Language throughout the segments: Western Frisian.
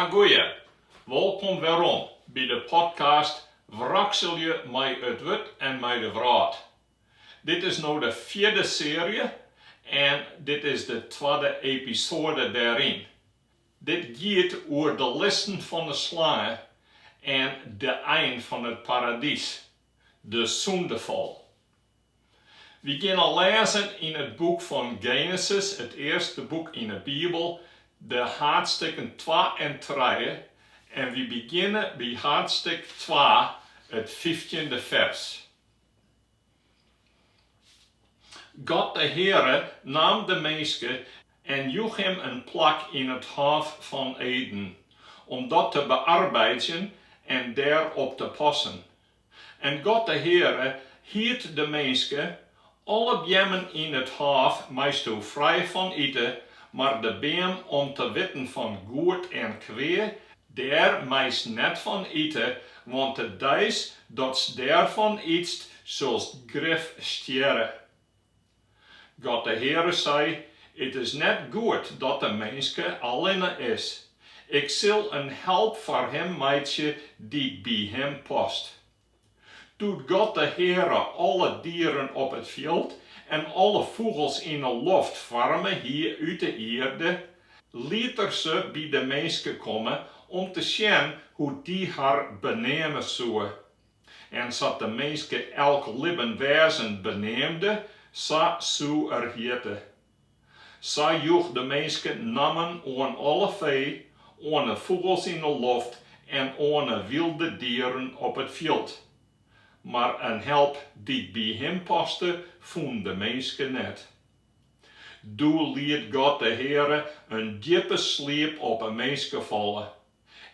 Ja goeie, wolkom werom by de podcast Wrakselje mei it wurd en mei de wrâld. Dit is no de fjirde searje en dit is de twadde episoade dêryn. Dit giet oer de listen fan de slange en de ein fan it paradys, de sûndefal. Wy geane lêzen yn it boek fan Genesis, it earste boek yn 'e Bibel, de haadstikken twa en trije, en wy begjinne by haadstik twa, it fyftjinde fers. God de Heare naam de minske en joech him in plak yn it hôf fan Eden, om dat te bearbeidzjen en dêr op te passen. En God de Heare hiet de minske, Alle beammen yn it hôf meisto frij fan ite, mar de beam om te witten fan goed en kwea, dêr meist net fan ite, want de deis datst dêrfan ytst, sulst grif stjerre. God de Heare sei, It is net goed dat de minske allinne is. Ik sil in help foar him meitsje dy't by him past. Doe't God de Heare alle dieren op it fjild en alle fûgels yn 'e loft foarme hie út 'e ierde, liet er se by de minske komme om te sjen hoe't dy har beneame soe. En sa't de minske elk libben wêzen beneamde, sa soe er hjitte. Sa joech de minske nammen oan alle fee, oan 'e fûgels yn 'e loft en oan 'e wylde dieren op it fjild. Mar in help dy't by him paste, fûn de minske net. Doe liet God de Heare in djippe sliep op 'e minske falle.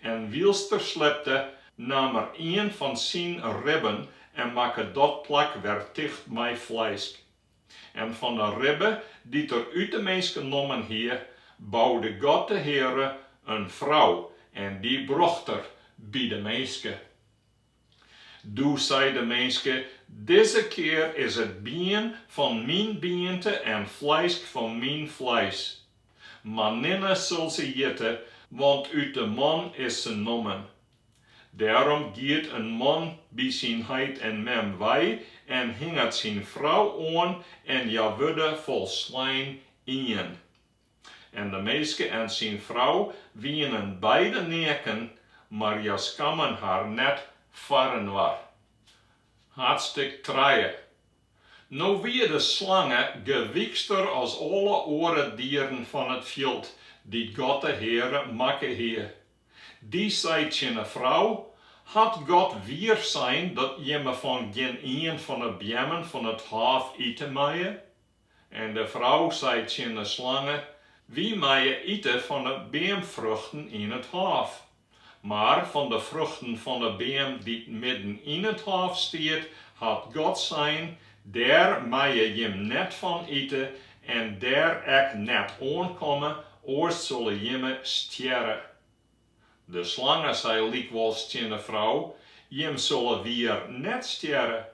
En wylst er slepte, naam er ien fan syn ribben en makke dat plak wer ticht mei fleisk. En fan 'e ribbe dy't er út de minske nommen hie, boude God de Heare in frou en dy brocht er by de minske. Doe sei de minske, Dizze kear is it bien fan myn biente en fleisk fan myn fleis. Manninne sil se hjitte, want út de man is se nommen. Dêrom giet in man by syn heit en mem wei en hinget syn frou oan en hja wurde folslein ien. En de minske en syn frou wienen beide neaken, mar hja skammen har net foarinoar. Haadstik trije. No wie de slange gewykster as alle oare dieren fan it fjild dy't God de Heare makke hie. Dy sei tsjin 'e frou, Hat God wier sein dat jimme fan gjinien fan 'e beammen fan it hôf ite meie? En de frou sei tsjin de slange, Wy meie ite fan 'e beamfruchten yn it hôf. Mar fan de fruchten fan 'e beam dy't midden yn it hôf stiet, hat God sein, Dêr meie jim net fan ite en dêr ek net oankomme, oars sille jimme stjerre. De slange sei lykwols tsjin de frou, Jim sille wier net stjerre.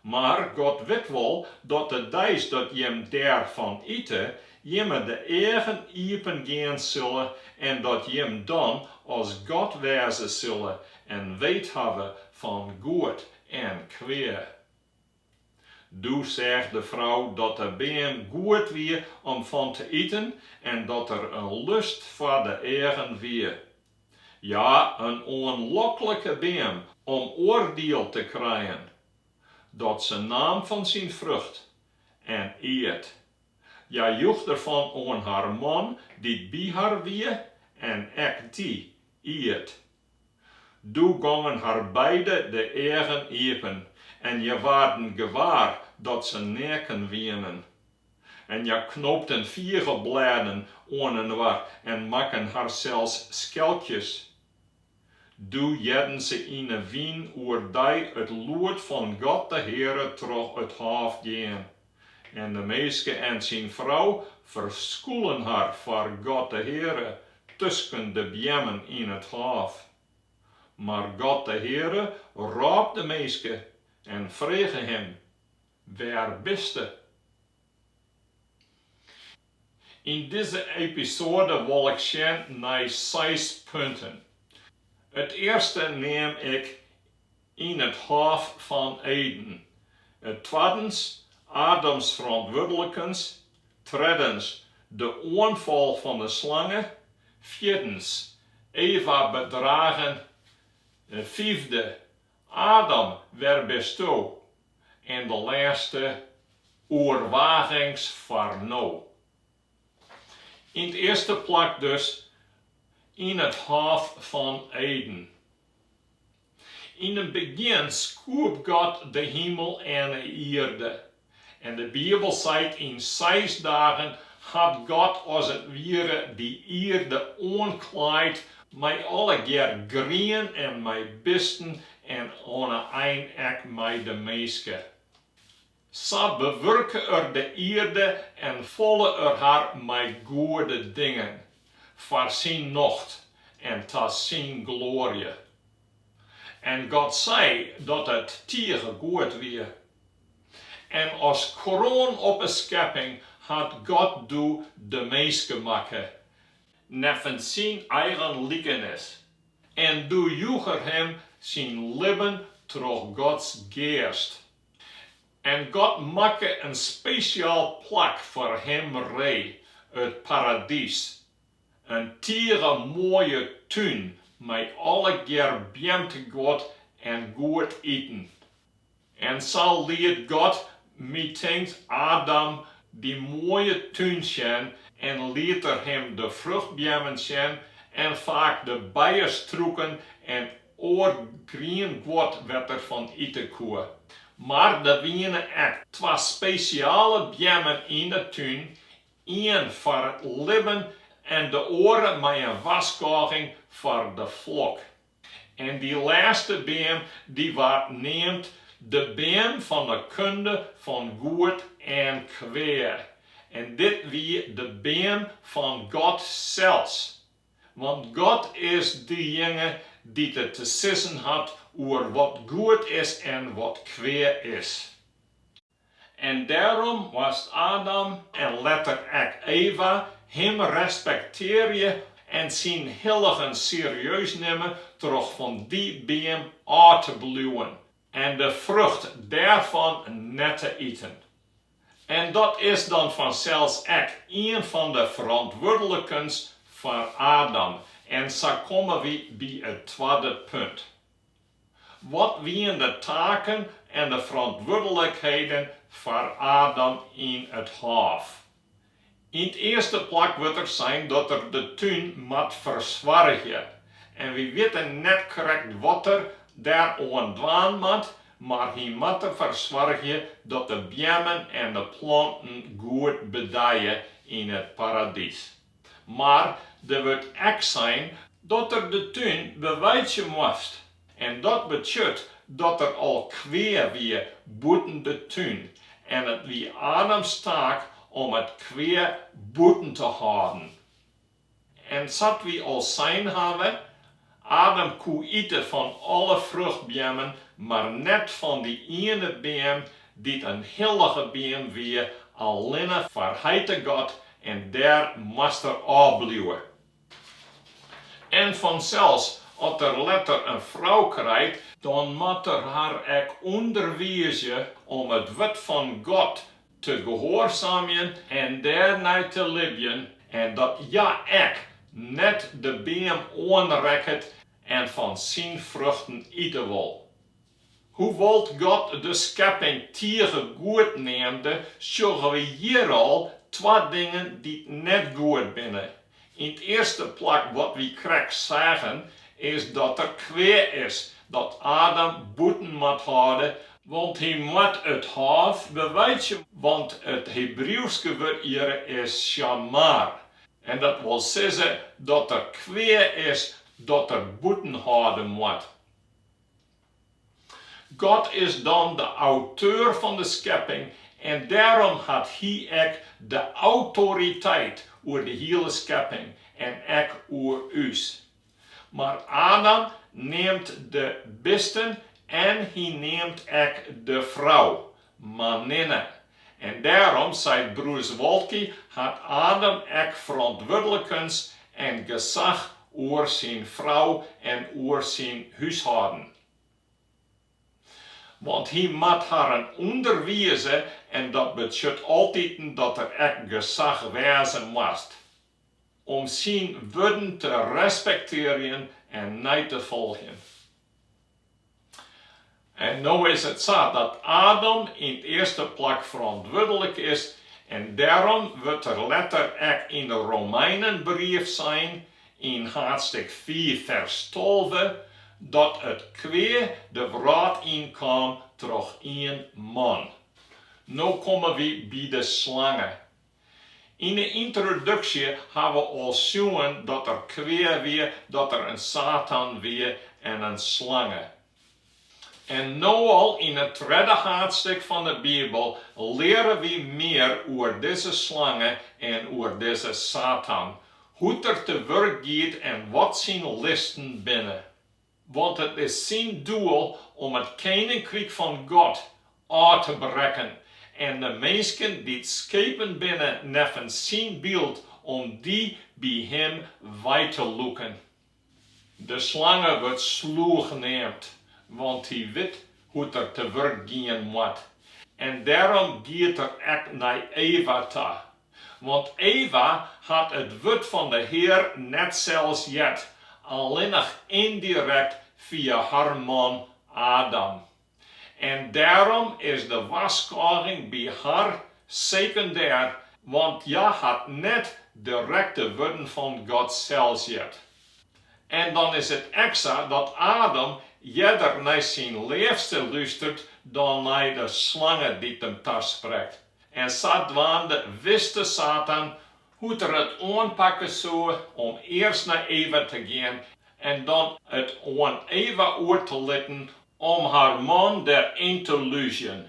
Mar God wit wol dat de deis dat jim dêrfan ite, jimme de eagen iepen gean sille en dat jim dan as God wêze sille en weet hawwe fan goed en kwea. Doe seach de frou dat de beam goed wie om fan te iten en dat er in lust foar de eagen wie. Ja, in oanloklike beam om oardiel te krijen. Dat se naam fan syn frucht en iet. Hja joech derfan oan har man dy't by har wie en ek dy iet. Doe gongen har beide de eagen iepen en hja waarden gewaar dat se neaken wienen. En hja knoopten figeblêden oaninoar en makken harsels skelkjes. Doe hearden se yn 'e wyn oerdei it lûd fan God de Heare troch it hôf gean. En de minske en syn frou ferskûlen har foar God de Heare tusken de beammen yn it hôf. Mar God de Heare rôp de minske en frege him, Wêr biste? Yn dizze episoade wol ik sjen nei seis punten. It earste neam ik Yn it Hôf fan Eden. It twaddens, Adams ferantwurdlikens. Treddens, de oanfal fan de slange. Fjirdens, Eva bedragen. Fyfde, Adam, wêr bisto? En de lêste, oerwagings foar no. Yn 't earste plak dus yn it Hôf fan Eden. Yn it begjin skoep God de himel en 'e ierde. En de Bibel seit yn seis dagen hat God as it wiere dy ierde oanklaaid mei allegear grien en mei bisten en oan 'e ein ek mei de minske. Sa bewurke er de ierde en folle er har mei goede dingen, foar syn nocht en ta syn gloarje. En God sei dat it tige goed wie. En as kroan op 'e skepping hat God doe de minske makke, neffens syn eigen likenis. En doe joech er him syn libben troch Gods Geast. En God makke in spesjaal plak foar him ree, it paradys. In tige moaie tún mei allegear beamteguod en goed iten. En sa liet God, my tinkt, Adam dy moaie tún sjen en liet er him de fruchtbeammen sjen en faak de beiestrûken en oar grien guod wêr't er fan ite koe. Mar der wiene ek twa spesjale beammen yn de tún, ien foar it libben en de oare mei in warskôging foar de flok. En dy lêste beam dy waard neamd de beam fan de kunde fan goed en kwea. En dit wie de beam fan God sels. Want God is dejinge dy't it te sizzen hat oer wat goed is en wat kwea is. En dêrom moast Adam en letter ek Eva him respektearje en syn hilligens serieus nimme troch fan dy beam ôf te bliuwen en de frucht dêrfan net te iten. En dat is dan fansels ek ien fan de ferantwurdlikens foar Adam en sa komme wy by it twadde punt. Wat wiene de taken en de ferantwurdlikheden foar Adam yn it hôf? Yn 't earste plak wurdt der sein dat er de tún moat fersoargje. En wy witte net krekt wat er dêr oan dwaan moat, mar hy moat derfoar soargje dat de beammen en de planten goed bedije yn it paradys. Mar der wurdt ek sein dat er de tún beweitsje moast. En dat betsjut dat der al kwea wie bûten de tún en it wie Adams taak om it kwea bûten te hâlden. En sa't wy al sein hawwe, Adam koe ite fan alle fruchtbeammen, mar net fan dy iene beam dy't in hillige beam wie allinne foar Heite God en dêr moast er ôfbliuwe. En fansels, as er letter in frou krijt, dan moat er har ek ûnderwiizje om it wurd fan God te gehoarsamjen en dêrnei te libjen en dat hja ek net de beam oanrekket en fan syn fruchten ite wol. Hoewol't God de skepping tige goed neamde, sjogge we hjir al twa dingen dy't net goed binne. Yn 't earste plak wat wy krekt seagen, is dat der kwea is, dat Adam bûten moat hâlde, want hy moat it hôf beweitsje, want it Hebriuwske wurd hjirre is shamar, en dat wol sizze dat der kwea is dat er bûten hâlde moat. God is dan de auteur fan de skepping en dêrom hat Hy ek de autoriteit oer de hiele skepping en ek oer ús. Mar Adam neamt de bisten en hy neamt ek de frou, maninne. En dêrom, seit Bruce Waltke, hat Adam ek ferantwurdlikens en gesach oer syn frou en oer syn húshâlden. Want hy moat harren ûnderwize en dat betsjut altiten dat er ek gesach wêze moast. Om syn wurden te respektearjen en nei te folgjen. En no is it sa dat Adam yn 't earste plak ferantwurdlik is en dêrom wurdt der letter ek yn de Romeinenbrief sein, yn haadstik fiif fers 12, dat it kwea de wrâld ynkaam troch ien man. No komme wy by de slange. Yn de yntroduksje ha we al sjoen dat der kwea wie, dat der in Satan wie en in slange. En no al yn it tredde haadstik fan de Bibel leare wy mear oer dizze slange en oer dizze Satan, hoe't er te wurk giet en wat syn listen binne. Want it is syn doel om it keninkryk fan God ôf te brekken en de minsken dy't skepen binne neffens syn byld om dy by him wei te lûken. De slange wurdt slûch neamd, want hy wit hoe't er te wurk gean moat. En dêrom giet er ek nei Eva ta. Want Eva hat it wurd fan de Hear net sels heard, allinnich yndirekt fia har man Adam. En dêrom is de warskôging by har sekundêr, want hja hat net direkt de wurden fan God sels heard. En dan is it ek sa dat Adam earder nei syn leafste lústert dan nei de slange dy't him tasprekt. En sadwaande wist de Satan hoe't er it oanpakke soe om earst nei Eva te gean en dan it oan Eva oer te litten om har man der yn te lúzjen.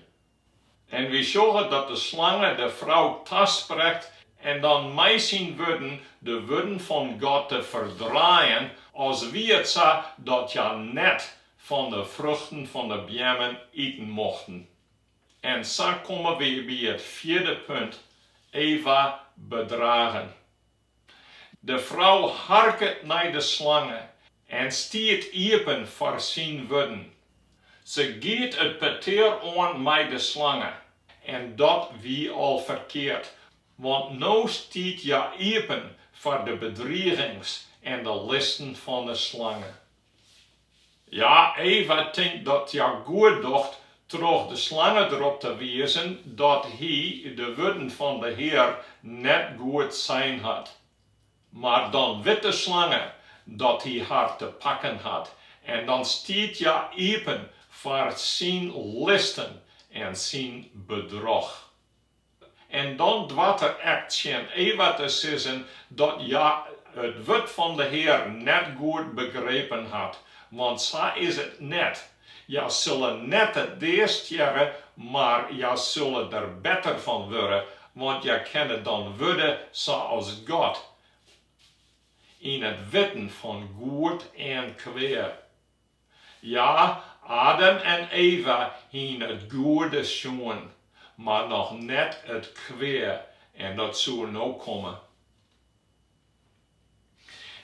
En wy sjogge dat de slange de frou tasprekt en dan mei syn wurden de wurden fan God te ferdraaien as wie it sa dat hja net fan de fruchten fan de beammen iten mochten. En sa komme wy by it fjirde punt, Eva bedragen. De frou harket nei de slange en stiet iepen foar syn wurden. Se giet it petear oan mei de slange en dat wie al ferkeard, want no stiet hja iepen foar de bedrigings en de listen fan de slange. Ja, Eva tinkt dat hja goed docht troch de slange derop te wizen dat hy de wurden fan de Hear net goed sein hat. Mar dan wit de slange dat hy har te pakken hat en dan stiet hja iepen foar syn listen en syn bedroch. En dan doart er ek tsjin Eva te sizzen dat hja it wurd fan de Hear net goed begrepen hat, want sa is it net, hja sille net de dea stjerre, mar hja sille der better fan wurde, want hja kinne dan wurde sa as God, yn it witten fan goed en kwea. Ja, Adam en Eva hiene it goede sjoen, mar noch net it kwea en dat soe no komme.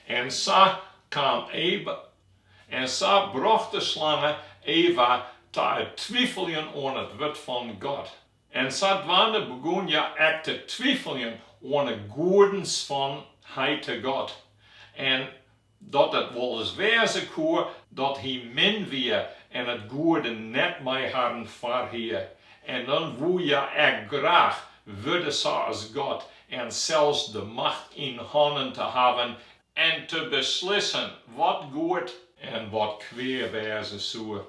En sa kaam en sa brocht de slange Eva ta it twifeljen oan it wurd fan God. En sadwaande begûn hja ek te twifeljen oan 'e goedens fan Heite God en Dat it wolris wêze koe dat hy min wie en it goede net mei harren foar hie, en dan woe hja ek graach wurde sa as God en sels de macht yn hannen te hawwen en te beslissen wat goed en wat kwea wêze soe.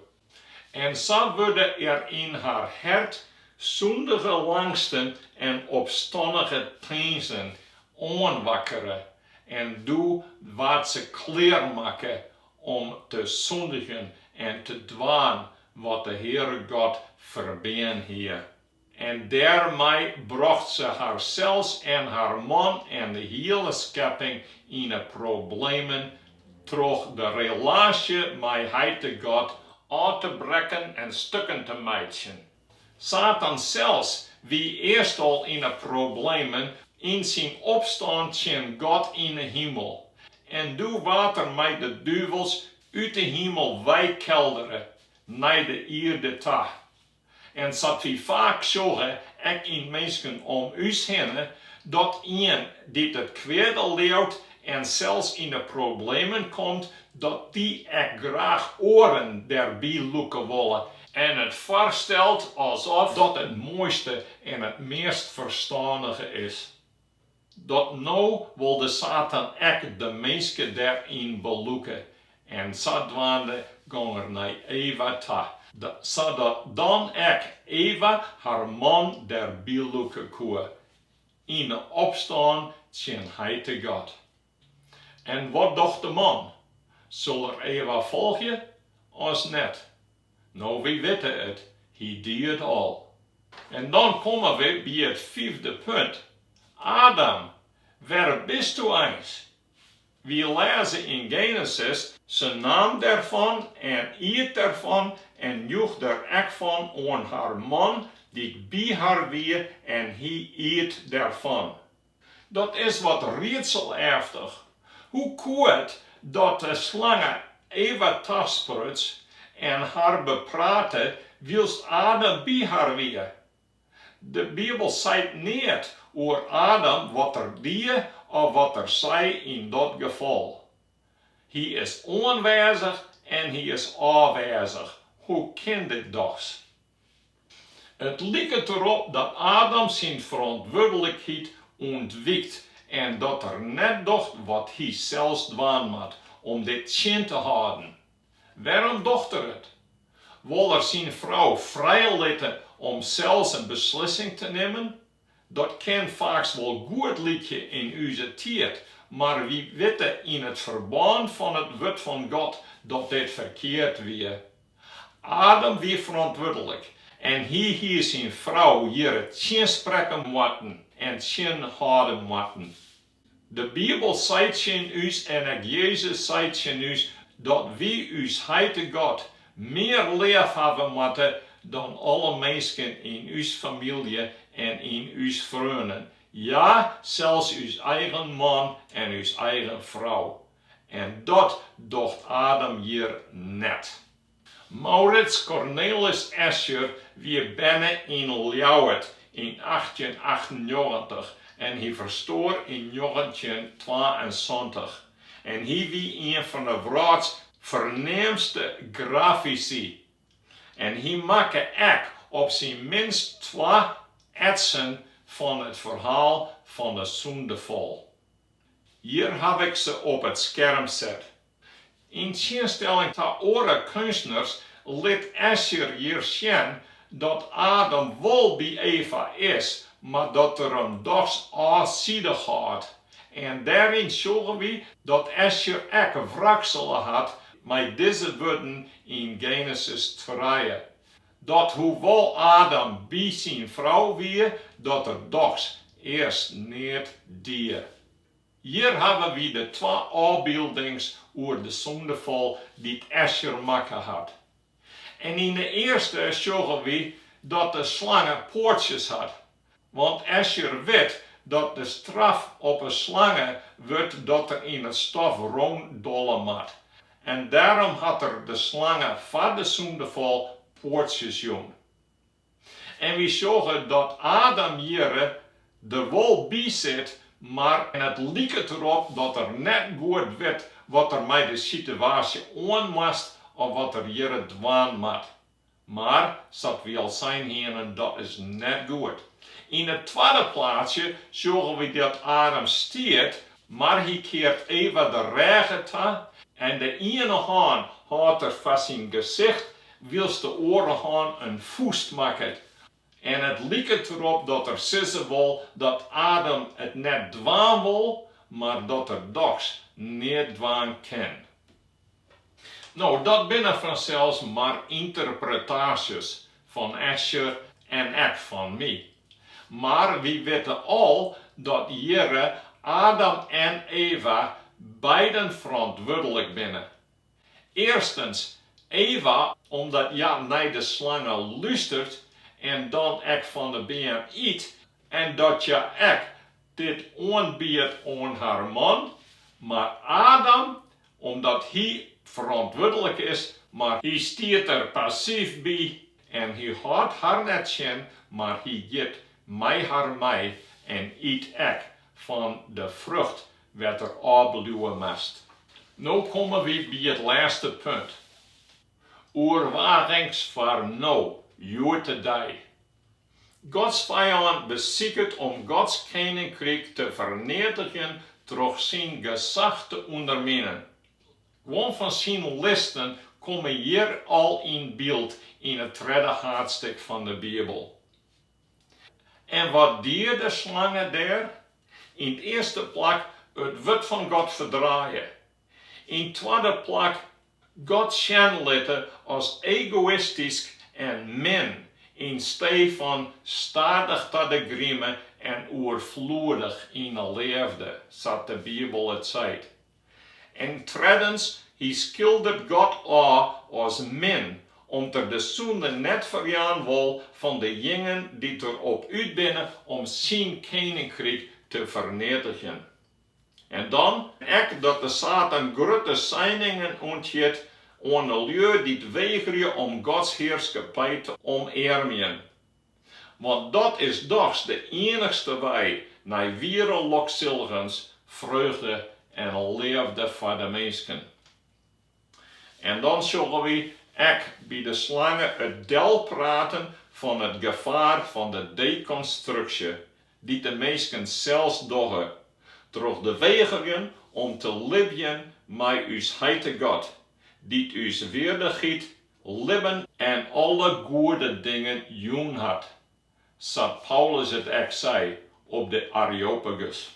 En sa wurde er yn har hert sûndige langsten en opstannige tinzen oanwakkere, en doe waard se klearmakke om te sûndigjen en te dwaan wat de Heare God ferbean hie. En dêrmei brocht se harsels en har man en de hiele skepping yn 'e problemen troch de relaasje mei Heite God ôf te brekken en stikken te meitsjen. Satan sels wie earst al yn 'e problemen yn syn opstân tsjin God yn 'e himel. En doe waard er mei de duvels út de himel weikeldere nei de ierde ta. En sa't wy faak sjogge, ek yn minsken om ús hinne, dat ien dy't it kweade leaut en sels yn 'e problemen komt, dat dy ek graach oaren derby lûke wolle en it foarstelt asof dat it moaiste en it meast ferstannige is. Dat no wol de Satan ek de minske deryn belûke en sadwaande gong er nei Eva ta, sadat dan ek Eva har man derby lûke koe yn 'e opstân tsjin Heite God. En wat docht de man? Sil er Eva folgje as net? No, wy witte it, hy die it al. En dan komme we by it fyfde punt, Adam, wêr bisto eins? Wy lêze yn Genesis, Se naam derfan en iet derfan en joech der ek fan oan har man dy't by har wie en hy iet derfan. Dat is wat riedseleftich. Hoe koe it dat de slange Eva taspruts en har beprate wylst Adam by har wie? De Bibel seit neat oer Adam wat er die of wat er sei yn dat gefal. Hy is oanwêzich en hy is ôfwêzich. Hoe kin dit dochs? It liket derop dat Adam syn ferantwurdlikheid ûntwykt en dat er net docht wat hy sels dwaan moat om dit tsjin te hâlden. Wêrom docht er it? Wol er syn frou frijlitte om sels in beslissing te nimmen? Dat kin faaks wol goed lykje yn ús tiid, mar wy witte yn it ferbân fan it Wurd fan God dat dit ferkeard wie. Adam wie ferantwurdlik en hy hie syn frou hjirre tsjinsprekke moatten en tsjinhâlde moatten. De Bibel seit tsjin ús en ek Jezus seit tsjin ús dat wy ús Heite God mear leaf hawwe moatte dan alle minsken yn ús famylje en yn ús freonen, ja, sels ús eigen man en ús eigen frou. En dat docht Adam hjir net. Maurits Cornelis Escher wie berne yn Ljouwert yn 1898 en hy ferstoar yn 1972 en hy wie ien fan de wrâlds ferneamste grafisy en hy makke ek op syn minst twa etsen fan it ferhaal fan de sûndefal. Hjir haw ik se op it skerm set. Yn tsjinstelling ta oare keunstners lit Escher hjir sjen dat Adam wol by Eva is, mar dat er him dochs ôfsidich hâldt. En dêryn sjogge wy dat Escher ek wraksele hat mei dizze wurden yn Genesis trije, dat hoewol Adam by syn frou wie, dat er dochs earst neat die. Hjir hawwe wy de twa ôfbyldings oer de sûndefal dy't Escher makke hat. En yn de earste sjogge wy dat de slange poatsjes hat. Want Escher wit dat de straf op 'e slange wurdt dat er yn it stof rûndolle moat. En dêrom hat er de slange foar de sûndefal poatsjes jûn. En wy sjogge dat Adam hjirre der wol by sit, mar it liket derop dat er net goed wit wat er mei de sitewaasje oan moast of wat er hjirre dwaan moat. Mar, sa't wy al sein hienen, dat is net goed. Yn it twadde plaatsje sjogge wy dat Adam stiet, mar hy keart Eva de rêge ta en de iene hân hâldt er foar syn gesicht wylst de oare hân in fûst makket en it liket derop dat er sizze wol dat Adam it net dwaan wol, mar dat er dochs neat dwaan kin. No, dat binne fansels mar ynterpretaasjes fan Escher en ek fan my. Mar wy witte al dat hjirre Adam en Eva beiden ferantwurdlik binne. Earstens, Eva, omdat hja nei de slange lústert. en dan ek fan de beam yt en dat hja ek dit oanbiedt oan har man, mar Adam, omdat hy ferantwurdlik is, mar hy stiet der passyf by en hy hâldt har net tsjin, mar hy giet mei har mei en yt ek fan de frucht wêr't er ôfbliuwe moast. No komme wy by it lêste punt. Oerwagings foar no, hjoed-de-dei. Gods fijân besiket om Gods keninkryk te ferneatigjen troch syn gesach te ûnderminen. Guon fan syn listen komme hjir al yn byld yn it tredde haadstik fan de Bibel. En wat die de slange dêr? Yn 't earste plak it wurd fan God ferdraaie. Yn 't twadde plak God sjen litte as egoïstysk en min yn stee fan stadich ta de grime en oerfloedich yn 'e leafde, sa't de Bibel it seit. En treddens, hy skildert God ôf as min om't er de sûnde net ferjaan wol fan dejingen dy't der op út binne om syn keninkryk te ferneatigjen. En dan ek dat de Satan grutte seiningen ûnthjit oan de lju dy't wegerje om Gods hearskippij te omearmjen. Want dat is dochs de iennichste wei nei wiere loksilligens, freugde en leafde foar de minsken. En dan sjogge wy ek by de slange it delpraten fan it gefaar fan de dekonstruksje dy't de minsken sels dogge troch te wegerjen om te libjen mei ús Heite God, dy't ús weardichheid, libben en alle goede dingen jûn hat, sa't Paulus it ek sei op de Areopagus.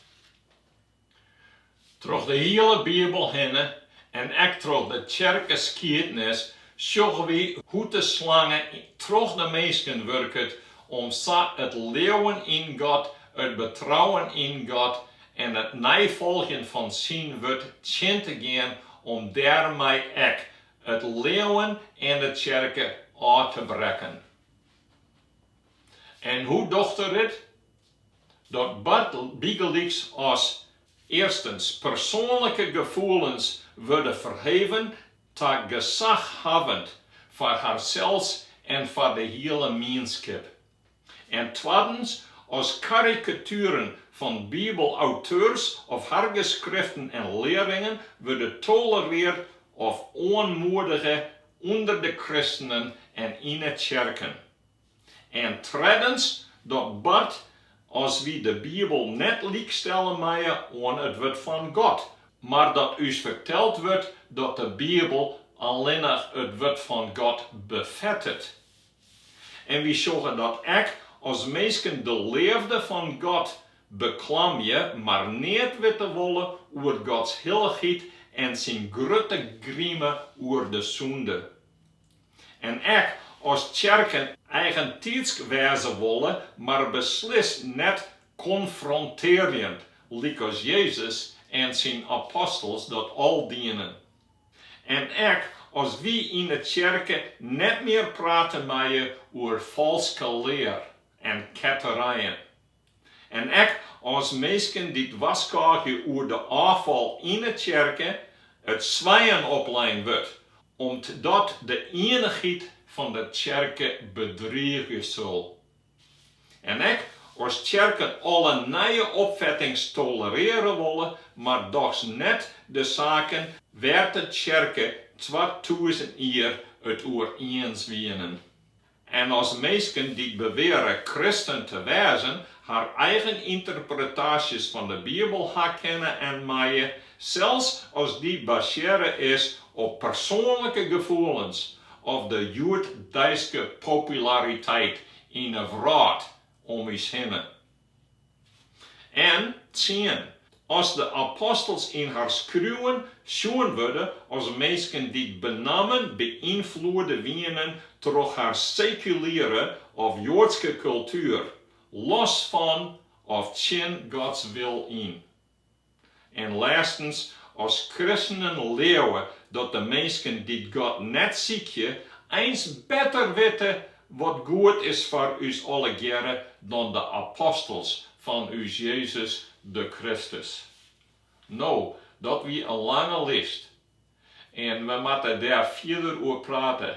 Troch de hiele Bibel hinne en ek troch de tsjerkeskiednis sjogge wy hoe't de slange troch de minsken wurket om sa it leauwen yn God, it betrouwen yn God en it neifolgjen fan syn wurd tsjin te gean om dêrmei ek it leauwen en de tsjerke ôf te brekken. En hoe docht er it? Dat bart bygelyks as, earstens, persoanlike gefoelens wurde ferheven ta gesachhawwend foar harsels en foar de hiele mienskip. En twaddens, as karikatueren fan bibelauteurs of har geskriften en learringen wurde tolereard of oanmoedige ûnder de kristenen en yn 'e tsjerken. En treddens, dat bart as wy de Bibel net lykstelle meie oan it Wurd fan God, mar dat ús ferteld wurdt dat de Bibel allinnich it Wurd fan God befettet. En wy sjogge dat ek as minsken de leafde fan God beklamje, mar neat witte wolle oer Gods hillichheid en syn grutte grime oer de sûnde. En ek as tsjerken eigentiidsk wêze wolle, mar beslist net konfrontearjend, lykas Jezus en syn apostels dat al dienen. En ek as wy yn 'e tsjerke net mear prate meie oer falske lear en ketterijen. En ek as minsken dy't warskôgje oer de ôffal yn 'e tsjerke it swijen oplein wurdt, om't dat de ienichheid fan de tsjerke bedriigje sil. En ek as tsjerken alle nije opfettings tolereare wolle, mar dochs net de saken wêr't de tsjerke 2000 jier it oer iens wienen. En as minsken dy't beweare kristen te wêzen har eigen ynterpretaasjes fan de Bibel ha kinne en meie, sels as dy basearre is op persoanlike gefoelens of de hjoeddeiske populariteit yn 'e wrâld om ús hinne. En tsien, as de apostels yn har skriuwen sjoen wurde as minsken dy't benammen beynfloede wienen troch har sekuliere of Joadske kultuer, los fan of tsjin Gods wil yn. En lêstens, as kristenen leauwe dat de minsken dy't God net sykje eins better witte. wat goed is foar ús allegearre dan de apostels fan ús Jezus de Kristus. No, dat wie in lange list en we moatte dêr fierder oer prate.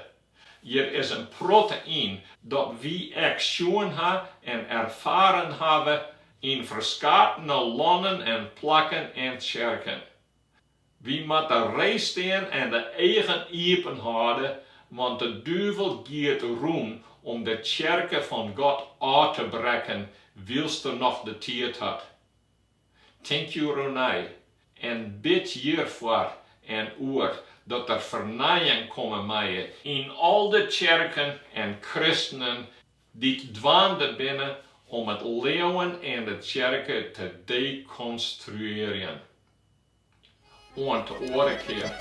Hjir is in protte yn dat wy ek sjoen ha en erfaren hawwe yn ferskatene lannen en plakken en tsjerken. Wy moatte ree stean en de eagen iepen hâlde, want de duvel giet rûn om de tsjerke fan God ôf te brekken wylst er noch de tiid hat. Tink hjiroer nei en bid hjirfoar en oer dat der fernijing komme meie yn al de tsjerken en kristenen dy't dwaande binne om it leauwen en de tsjerke te dekonstruearjen. Oant de oare kear.